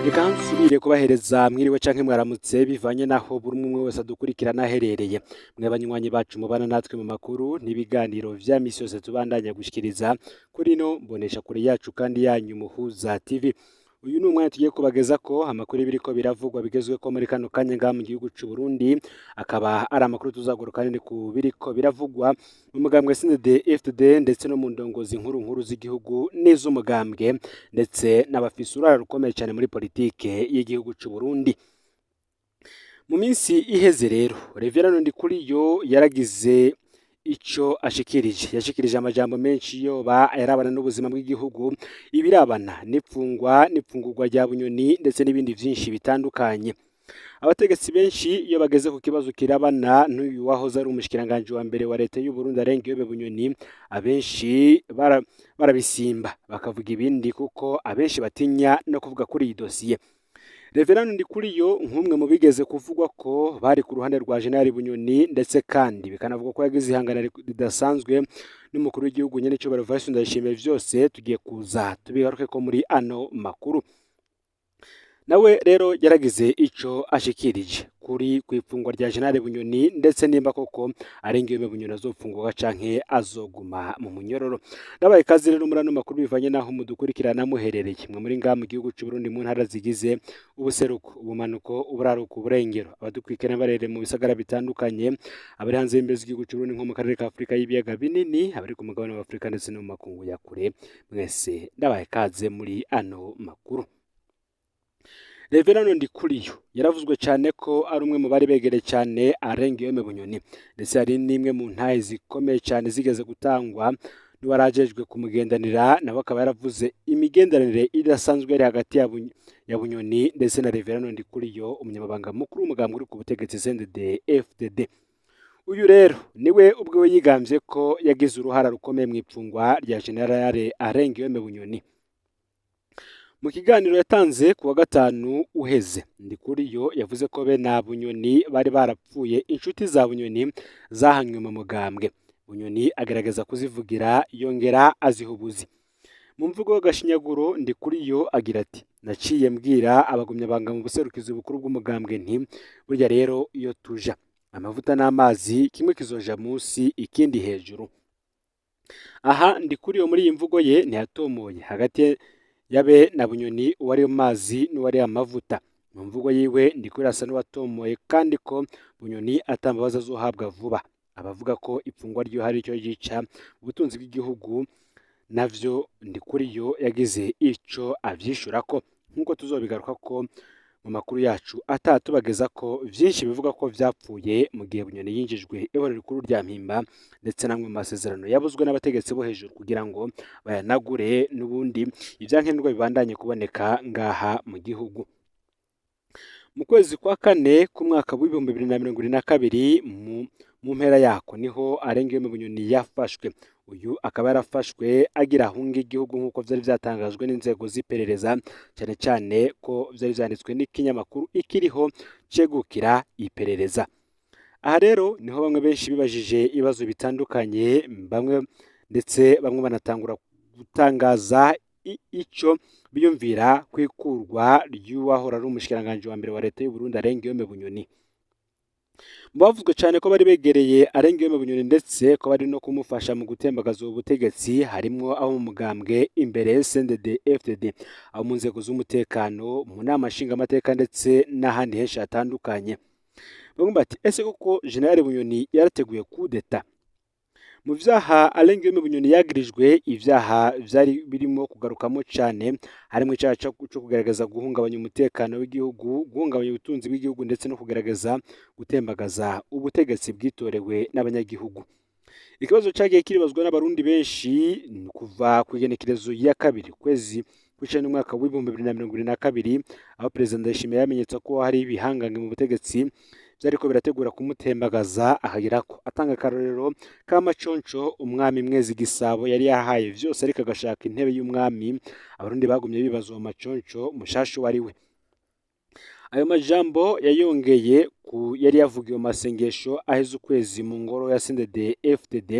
Reka nsubire kubahereza mwiriwe canke mwaramutse, bivanye naho buri umwe wese adukurikirana aherereye. Mwe banywanyi bacu mubana natwe mu makuru n'ibiganiro vya misi yose tubandanya gushikiriza kuri no mbonesha kure yacu kandi yanyu Muhuza TV. Uyu ni umwanya tugiye kubageza ko amakuru biriko biravugwa bigezweko muri kano kanya ngaha mu gihugu c'u Burundi, akaba ari amakuru tuzagaruka nini ku biriko biravugwa mu mugambwe CNDD FDD ndetse no mu ndongozi nkuru nkuru z'igihugu n'iz'umugambwe, ndetse n'abafise uruhara rukomeye cyane muri politike y'igihugu c'u Burundi. Mu minsi iheze rero, Reverend Ndikuriyo yaragize ico ashikirije. Yashikirije amajambo menshi yoba ayarabana n'ubuzima bw'igihugu, ibirabana n'ipfungwa n'ipfungurwa rya Bunyoni, ndetse n'ibindi vyinshi bitandukanye. Abategetsi benshi iyo bageze ku kibazo kirabana n'uyu wahoze ari umushikiranganji wa mbere wa leta y'u Burundi Arenga Bunyoni, abenshi barabisimba bakavuga ibindi, kuko abenshi batinya no kuvuga kuri iyi dosiye. Reverend Ndikuriyo, nk'umwe mu bigeze kuvugwa ko bari ku ruhande rwa General Bunyoni, ndetse kandi bikanavugwa ko yagize ihangana ridasanzwe n'umukuru w'igihugu nyenicubahiro Evariste Ndayishimiye, vyose tugiye kuza tubigaruke ko muri ano makuru. Nawe rero yaragize ico ashikirije kuri kw'ifungwa rya General Bunyoni, ndetse nimba koko Arenga Bunyoni azofungurwa canke azoguma mu munyororo. Nabaye kazi rero muri ano makuru, bivanye naho mudukurikirana muherereye. Mwe muri ngaha mu gihugu c'u Burundi mu ntara zigize ubuseruko, ubumanuko, uburaruko, uburengero, abadukurikirana barereye mu bisagara bitandukanye, abari hanze y'imbibe z'igihugu c'u Burundi nko mu karere ka Afurika y'ibiyaga binini, abari ku mugabane wa Afurika ndetse no mu makungu ya kure, mwese ndabaye kaze muri ano makuru. Reverend Ndikuriyo yaravuzwe cyane ko ari umwe mu bari begereye cyane Arenga Bunyoni, ndetse hari n'imwe mu ntahe zikomeye cyane zigeze gutangwa n'uwarajejwe kumugendanira, nawe akaba yaravuze imigenderanire idasanzwe yari hagati ya Bunyoni ndetse na Reverend Ndikuriyo, umunyamabanga mukuru w'umugambwe uri ku butegetsi CNDD FDD. Uyu rero niwe ubwe yigambye ko yagize uruhara rukomeye mu ipfungwa rya General Arenga Bunyoni. Mu kiganiro yatanze ku wa gatanu uheze, Ndikuriyo yavuze ko be na Bunyoni bari barapfuye inshuti za Bunyoni zahanywe mu mugambwe. Bunyoni agerageza kuzivugira, yongera aziha ubuzi. Mu mvugo y'agashinyaguro, Ndikuriyo agira ati: "Naciye mbwira abagumyabanga mu buserukizi bukuru bw'umugambwe nti burya rero iyo tuja amavuta n'amazi, kimwe kizoja munsi ikindi hejuru." Aha Ndikuriyo muri iyi mvugo ye ntiyatomoye hagati yabe na Bunyoni uwari mu mazi n'uwari amavuta. Mu mvugo yiwe, Ndikuriyo asa n'uwatomoye kandi ko Bunyoni atambabazi azohabwa vuba. Abavuga ko ipfungwa ryo hari icyo ryica ubutunzi bw'igihugu, navyo Ndikuriyo yagize ico avyishura ko, nk'uko tuzobigaruka ko mu makuru yacu ataha, tubageza ko vyinshi bivuga ko vyapfuye mu gihe Bunyoni yinjijwe ibohero rikuru rya Mpimba, ndetse n'amwe mu masezerano yabuzwe n'abategetsi bo hejuru kugira ngo bayanagure, n'ubundi ivyankenerwa bibandanye kuboneka ngaha mu gihugu. Mu kwezi kwa kane k'umwaka w'2022, mu mpera yako, niho Arenga Bunyoni yafashwe. Uyu akaba yarafashwe agira ahunge igihugu, nk'uko vyari vyatangajwe n'inzego z'iperereza, cyane cyane ko vyari vyanditswe n'ikinyamakuru Ikiriho cegukira iperereza. Aha rero niho bamwe benshi bibajije ibibazo bitandukanye, bamwe ndetse bamwe banatangura gutangaza ico biyumvira kwikurwa ry'uwahora ari umushikiranganji wa mbere wa leta y'u Burundi Arenga Bunyoni. Mu bavuzwe cyane ko bari begereye Arenga Bunyoni, ndetse ko bari no kumufasha mu gutembagaza ubu butegetsi, harimwo abo mu mugambwe imbere CNDD FDD, abo mu nzego z'umutekano, mu nama nshingamateka, ndetse n'ahandi henshi hatandukanye. Bamwe bati: "Ese koko General Bunyoni yarateguye kudeta?" Mu vyaha Arenga Bunyoni yagirijwe, ivyaha vyari birimo kugarukamo cyane harimo icyaha cyo kugaragaza guhungabanya umutekano w'igihugu, guhungabanya ubutunzi bw'igihugu, ndetse no kugaragaza gutembagaza ubutegetsi bwitorewe n'abanyagihugu. Ikibazo cyagiye kiribazwa n'abarundi benshi kuva ku igenekerezo ya 2 kwezi kw'icenda umwaka w'2022, aho Perezida Ndayishimiye yamenyetsa ko hari ibihangange mu butegetsi vyariko birategura kumutembagaza, akagira ko atanga akarorero k'amaconco umwami Mwezi Gisabo yari yahaye vyose ariko agashaka intebe y'umwami. Abarundi bagumye bibaza uwo maconco mushasha uwo ari we. Ayo majambo yayongeye ku yari yavugiwe mu masengesho aheze ukwezi mu ngoro ya CNDD FDD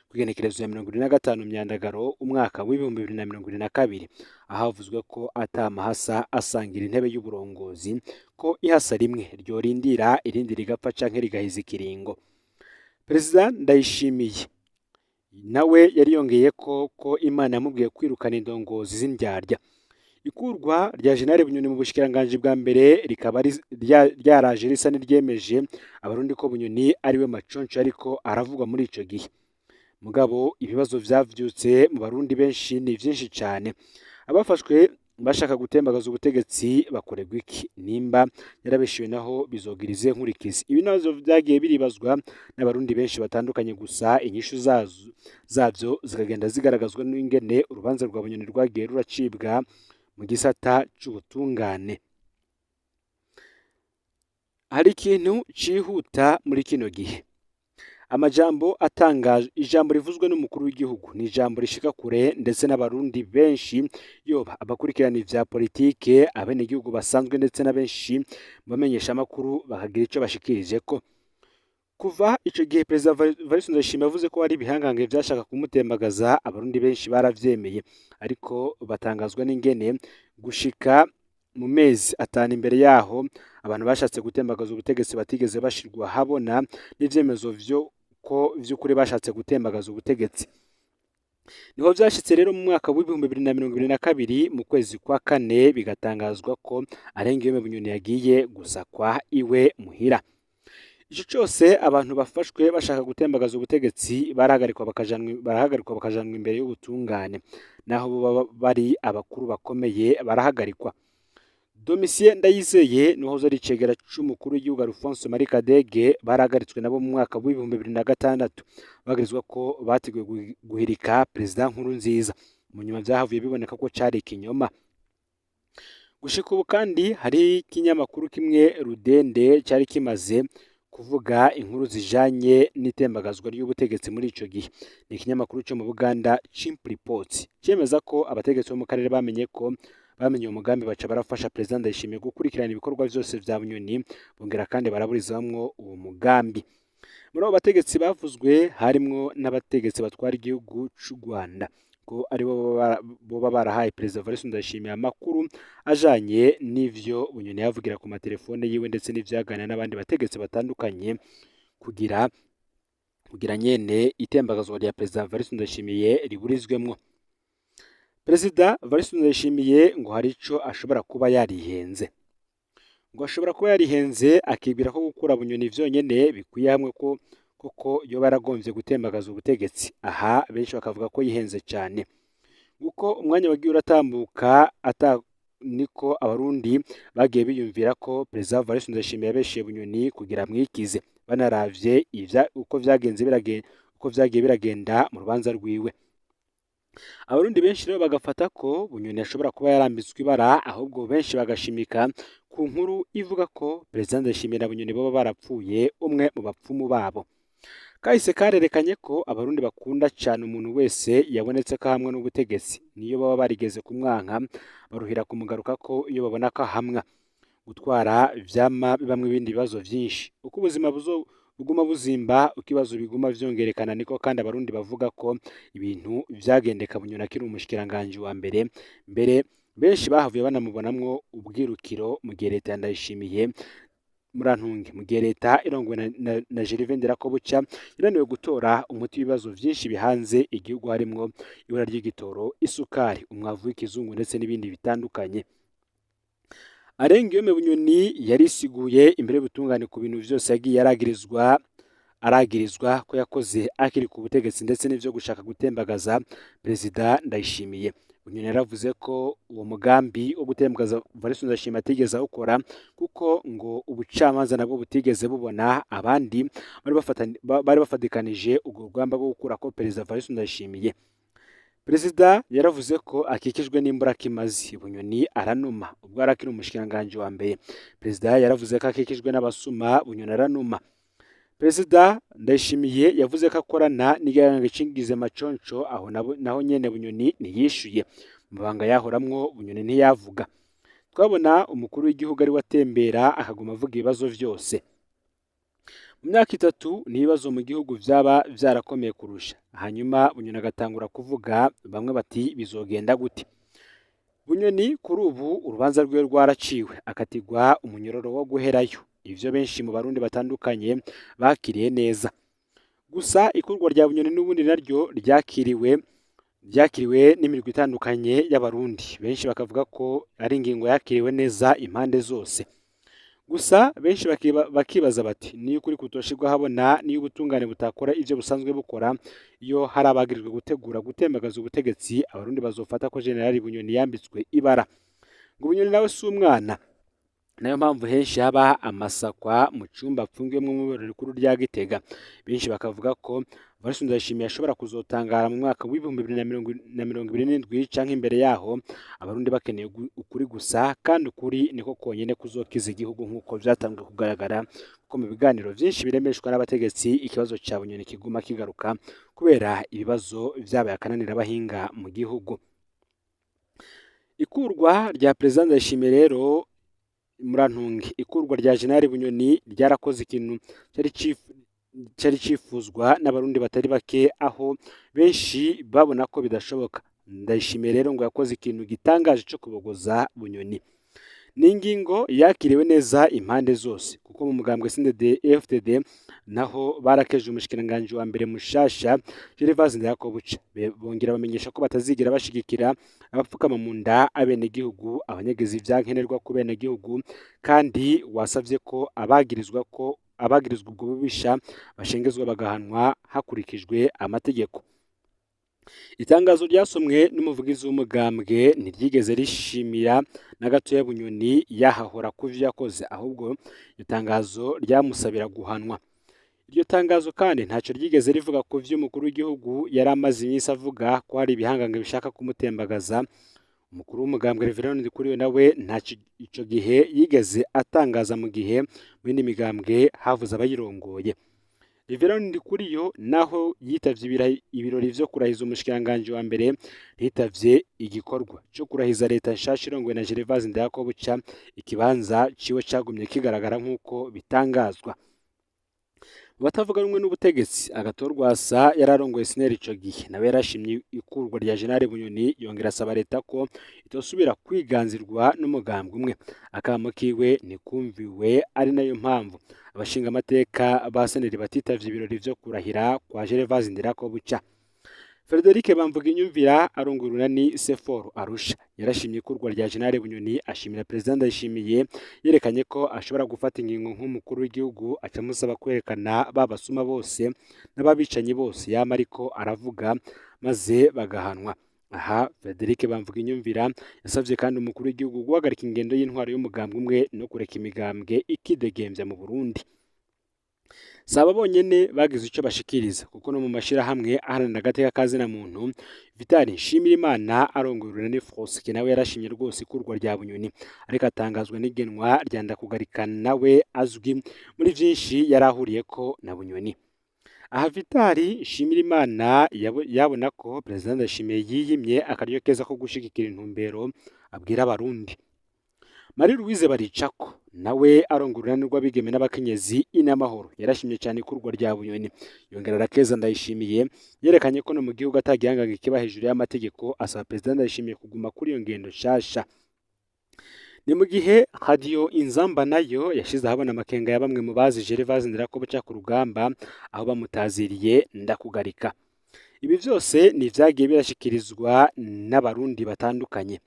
ku igenekerezo ya 75 Myandagaro umwaka w'2022, ahavuzwe ko atamahasa asangira intebe y'uburongozi, ko ihasa rimwe ryorindira irindi rigapfa canke rigahiza ikiringo. Perezida Ndayishimiye nawe yari yongeye ko Imana yamubwiye kwirukana indongozi z'indyarya. Ikurwa rya General Bunyoni mu bushikiranganji bwa mbere rikaba ryaraje risa n'iryemeje Abarundi ko Bunyoni ariwe maconco ariko aravugwa muri ico gihe. Mugabo ibibazo vyavyutse mu Barundi benshi ni vyinshi cane. Abafashwe bashaka gutembagaza ubutegetsi bakorerwa iki? Nimba yarabeshiwe naho bizogira izihe nkurikizi? Ibi navyo vyagiye biribazwa n'Abarundi benshi batandukanye, gusa inyishu zavyo zikagenda zigaragazwa n'ingene urubanza rwa Bunyoni rwagiye ruracibwa mu gisata c'ubutungane. Hari ikintu cihuta muri kino gihe. Amajambo atangaje, ijambo rivuzwe n'umukuru w'igihugu ni ijambo rishika kure, ndetse n'Abarundi benshi, yoba abakurikirana ivya politike, abenegihugu basanzwe, ndetse na benshi mu bamenyeshamakuru bakagira ico bashikirije ko kuva ico gihe Perezida Evariste Ndayishimiye yavuze ko hari ibihangange vyashaka kumutembagaza, Abarundi benshi baravyemeye, ariko batangazwa n'ingene gushika mu mezi 5 imbere yaho abantu bashatse gutembagaza ubutegetsi batigeze bashirwa habona n'ivyemezo vyo ko vy'ukuri bashatse gutembagaza ubutegetsi. Niho vyashitse rero mu mwaka w'2022 mu kwezi kwa kane bigatangazwa ko Alain Guillaume Bunyoni yagiye gusakwa iwe muhira. Ico cose abantu bafashwe bashaka gutembagaza ubutegetsi barahagarikwa bakajanwa imbere y'ubutungane, naho bo bari abakuru bakomeye barahagarikwa. Domitien Ndayizeye n'uwahoze ari icegera c'umukuru w'igihugu Alphonse Marie Kadege barahagaritswe nabo mu mwaka w'2006, bagirizwa ko bateguye guhirika Perezida Nkurunziza. Mu nyuma vyahavuye biboneka ko cari ikinyoma. Gushika ubu kandi hari ikinyamakuru kimwe rudende cari kimaze kuvuga inkuru zijanye n'itembagazwa ry'ubutegetsi muri ico gihe. Ni ikinyamakuru co mu Buganda, Chimp Reports, cemeza ko abategetsi bo mu karere bamenye ko bamenye uwo mugambi, baca barafasha Perezida Ndayishimiye gukurikirana ibikorwa vyose vya Bunyoni, bongera kandi baraburizamwo uwo mugambi. Muri abo bategetsi bavuzwe harimwo n'abategetsi batwara igihugu c'u Rwanda, ko aribo boba barahaye Perezida Evariste Ndayishimiye amakuru ajanye n'ivyo Bunyoni yavugira ku matelefone yiwe, ndetse n'ivyaganira n'abandi bategetsi batandukanye, kugira nyene itembagazwa rya Perezida Evariste Ndayishimiye riburizwemwo. Perezida Evariste Ndayishimiye ngo hari ico ashobora kuba yarihenze. Ngo ashobora kuba yarihenze akibwira ko gukura Bunyoni vyonyene bikwiye hamwe ko koko yoba yaragomvye gutembagaza ubutegetsi. Aha benshi bakavuga ko yihenze cane. Uko umwanya wagiye uratambuka ata niko Abarundi bagiye biyumvira ko Perezida Evariste Ndayishimiye yabeshiye Bunyoni kugira amwikize, banaravye uko vyagenze biragenda, uko vyagiye biragenda mu rubanza rwiwe. Abarundi benshi rero bagafata ko Bunyoni ashobora kuba yarambitswe ibara, ahubwo benshi bagashimika ku nkuru ivuga ko Perezida Ndayishimiye na Bunyoni boba barapfuye umwe mu bapfumu babo. Kahise karerekanye ko Abarundi bakunda cane umuntu wese yabonetse ko ahamwa n'ubutegetsi, niyo baba barigeze kumwanka baruhira kumugarukako iyo babona ko ahamwa. Gutwara vyama bibamwo ibindi bibazo vyinshi. Uko ubuzima buguma buzimba, uko ibibazo biguma vyongerekana, niko kandi Abarundi bavuga ko ibintu vyagendeka Bunyoni akiri umushikiranganji wa mbere. Mbere benshi bahavuye banamubonamwo ubwirukiro mu gihe leta ya Ndayishimiye, murantunge, mu gihe leta irongowe na Gervais Ndirakobuca yananiwe gutora umuti w'ibibazo vyinshi bihanze igihugu, harimwo ibura ry'igitoro, isukari, umwavu w'ikizungu ndetse n'ibindi bitandukanye. Alain Guillaume Bunyoni yarisiguye imbere y'ubutungane ku bintu vyose yagiye aragirizwa ko yakoze akiri ku butegetsi, ndetse n'ivyo gushaka gutembagaza Perezida Ndayishimiye. Bunyoni yaravuze ko uwo mugambi wo gutembagaza Evariste Ndayishimiye atigeze awukora, kuko ngo ubucamanza nabwo butigeze bubona abandi bari bafatikanije urwo rugamba rwo gukurako Perezida Evariste Ndayishimiye. Perezida yaravuze ko akikijwe n'imburakimazi, Bunyoni aranuma ubwo yari akiri umushikiranganji wa mbere. Perezida yaravuze ko akikijwe n'abasuma, Bunyoni aranuma. Perezida Ndayishimiye yavuze ko akorana n'igihangange cingize maconco, aho naho nyene Bunyoni ntiyishuye. Mu mabanga yahoramwo Bunyoni ntiyavuga. Twabona umukuru w'igihugu ari watembera akaguma avuga ibibazo vyose. Mu myaka 3 n'ibibazo mu gihugu vyaba vyarakomeye kurusha. Hanyuma Bunyoni agatangura kuvuga, bamwe bati bizogenda gute? Bunyoni kuri ubu urubanza rwiwe rwaraciwe, akatigwa umunyororo wo guherayo. Ivyo benshi mu Barundi batandukanye bakiriye neza. Gusa ikurwa rya Bunyoni n'ubundi naryo ryakiriwe n'imirwi itandukanye y'Abarundi. Benshi bakavuga ko ari ingingo yakiriwe neza impande zose. Gusa benshi bakibaza bati niyo ukuri kutoshirwa habona, niyo ubutungane butakora ivyo busanzwe bukora, iyo hari abagirijwe gutegura gutembagaza ubutegetsi, Abarundi bazofata ko General Bunyoni yambitswe ibara. Ngo Bunyoni nawe si umwana. Nayo mpamvu henshi haba amasakwa mu cumba apfungiwemwo mw'iborero rikuru rya Gitega. Benshi bakavuga ko Evariste Ndayishimiye ashobora kuzotangara mu mwaka w'2027 canke imbere yaho, Abarundi bakeneye ukuri gusa, kandi ukuri niko konyene kuzokiza igihugu nk'uko vyatanguye kugaragara kuko mu biganiro vyinshi biremeshwa n'abategetsi ikibazo ca Bunyoni kiguma kigaruka kubera ibibazo vyabaye akananira abahinga mu gihugu. Ikurwa rya Perezida Ndayishimiye rero murantunge, ikurwa rya General Bunyoni ryarakoze ikintu cari cifuzwa n'Abarundi batari bake, aho benshi babona ko bidashoboka. Ndayishimiye rero ngo yakoze ikintu gitangaje co kubogoza Bunyoni. Ni ingingo yakiriwe neza impande zose, kuko mu mugambwe CNDD-FDD naho barakeje umushikiranganji wa mbere mushasha Gervais Ndirakobuca, bongera bamenyesha ko batazigera bashigikira abapfukama mu nda abenegihugu, abanyegeza ivyankenerwa ku benegihugu, kandi wasavye ko abagirizwa ubwo bubisha bashengezwa bagahanwa hakurikijwe amategeko. Itangazo ryasomwe n'umuvugizi w'umugambwe ntiryigeze rishimira na gatoya Bunyoni yahahora kuvyo yakoze, ahubwo iryo tangazo ryamusabira guhanwa. Iryo tangazo kandi ntaco ryigeze rivuga ku vyo umukuru w'igihugu yari amaze iminsi avuga ko hari ibihangange bishaka kumutembagaza. Umukuru w'umugambwe Reverend Ndikuriyo nawe ntaco ico gihe yigeze atangaza, mu gihe mu yindi migambwe havuze abayirongoye. Reverend Ndikuriyo naho yitavye ibirori vyo kurahiza umushikiranganji wa mbere, ntitavye igikorwa co kurahiza leta nshasha irongowe na Gervais Ndirakobuca. Ikibanza ciwe cagumye kigaragara nk'uko bitangazwa. Mu batavuga rumwe n'ubutegetsi, Agathon Rwasa yararongoye SNL ico gihe, nawe yarashimye ikurwa rya General Bunyoni, yongera asaba leta ko itosubira kwiganzirwa n'umugambwe umwe. Akamo kiwe ntikumviwe, ari nayo mpamvu abashinga amateka ba SNL batitavye ibirori vyo kurahira kwa Gervais Ndirakobuca. Frederic Bamvuginyumvira arongoye urunani Sefor Arusha yarashimye ikurwa rya General Bunyoni, ashimira Perezida Ndayishimiye yerekanye ko ashobora gufata ingingo nk'umukuru w'igihugu, aca amusaba kwerekana ba basuma bose n'ababicanyi bose yama ariko aravuga maze bagahanwa. Aha Frederic Bamvuginyumvira yasavye kandi umukuru w'igihugu guhagarika ingendo y'intwaro y'umugambwe umwe no kureka imigambwe ikidegemvya mu Burundi. Si aba bonyene bagize ico bashikiriza, kuko no mu mashirahamwe aharanira agateka ka zina muntu, Vital Nshimirimana arongoye urunani Frosque nawe yarashimye rwose ikurwa rya Bunyoni, ariko atangazwa n'igenwa rya Ndakugarika nawe azwi muri vyinshi yarahuriyeko na Bunyoni. Aha Vital Nshimirimana yabona ko Perezida Ndayishimiye yiyimye akaryo keza ko gushigikira intumbero abwira Abarundi. Marie Louise Baricako nawe arongoye urunani rw'abigeme n'abakenyezi Inamahoro yarashimye cyane ikurwa rya Bunyoni, yongera arakeza Ndayishimiye yerekanye ko no mu gihugu atagihangange kiba hejuru y'amategeko, asaba Perezida Ndayishimiye kuguma kuri iyo ngendo nshasha. Ni mu gihe Radio Inzamba nayo yashize ahabona amakenga ya bamwe mu bazi Gervais Ndirakobuca ku rugamba, aho bamutaziriye Ndakugarika. Ibi vyose ni ivyagiye birashikirizwa n'Abarundi batandukanye.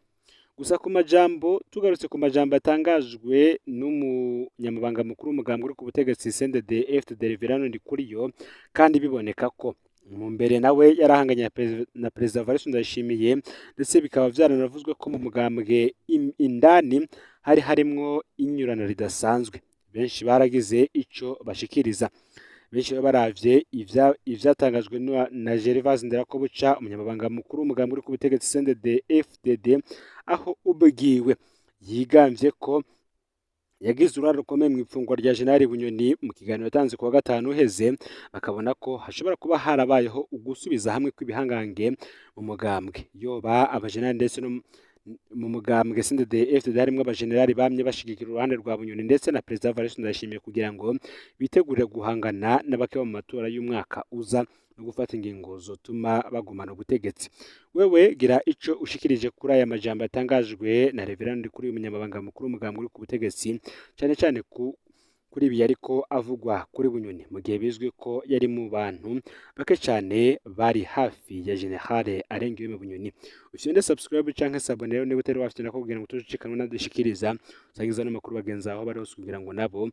Gusa ku majambo, tugarutse ku majambo yatangajwe n'umunyamabanga mukuru w'umugambwe uri ku butegetsi CNDD-FDD Reverend Ndikuriyo, kandi biboneka ko mu mbere nawe yarahanganye na Perezida Evariste Ndayishimiye, ndetse bikaba vyaranavuzwe ko mu mugambwe indani hari harimwo inyurana ridasanzwe. Benshi baragize ico bashikiriza. Benshi baravye ivyatangajwe na Gervais Ndirakobuca, umunyamabanga mukuru w'umugambwe uri ku butegetsi CNDD-FDD, aho ubwiwe yigambye ko yagize uruhare rukomeye mu ifungwa rya General Bunyoni. Mu kiganiro yatanze kuwa gatanu uheze, bakabona ko hashobora kuba harabayeho ugusubiza hamwe kw'ibihangange mu mugambwe, yoba abajenerali ndetse Mu mugambwe CNDD-FDD harimwo abajenerali bamye bashigikira uruhande rwa Bunyoni ndetse na Perezida Evariste Ndayishimiye kugira ngo bitegurire guhangana n'abakeba mu matora y'umwaka uza no gufata ingingo zotuma bagumana ubutegetsi. Wewe gira ico ushikirije kuri aya majambo yatangajwe na Reverend kuri uyu munyamabanga mukuru w'umugambwe uri ku butegetsi, cyane cyane kuri ibi yariko avugwa kuri Bunyoni, mu gihe bizwi ko yari mu bantu bake cyane bari hafi ya General Alain Guillaume Bunyoni. Ufyonde subscribe canke s'abonner rero niba utari wafite nako kugira ngo tujucikanwe nadushikiriza, usangiza n'amakuru bagenzi aho bari hose kugira ngo nabo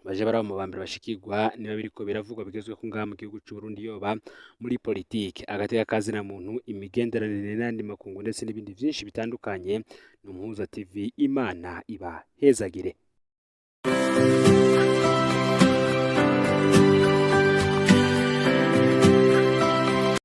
baje baraba mu bambere bashikirwa niba biriko biravugwa bigezweho ngaha mu gihugu c'u Burundi, yoba muri politike, agateka kazina muntu, imigenderanire n'andi makungu ndetse n'ibindi vyinshi bitandukanye. Ni Umuhuza TV, Imana ibahezagire.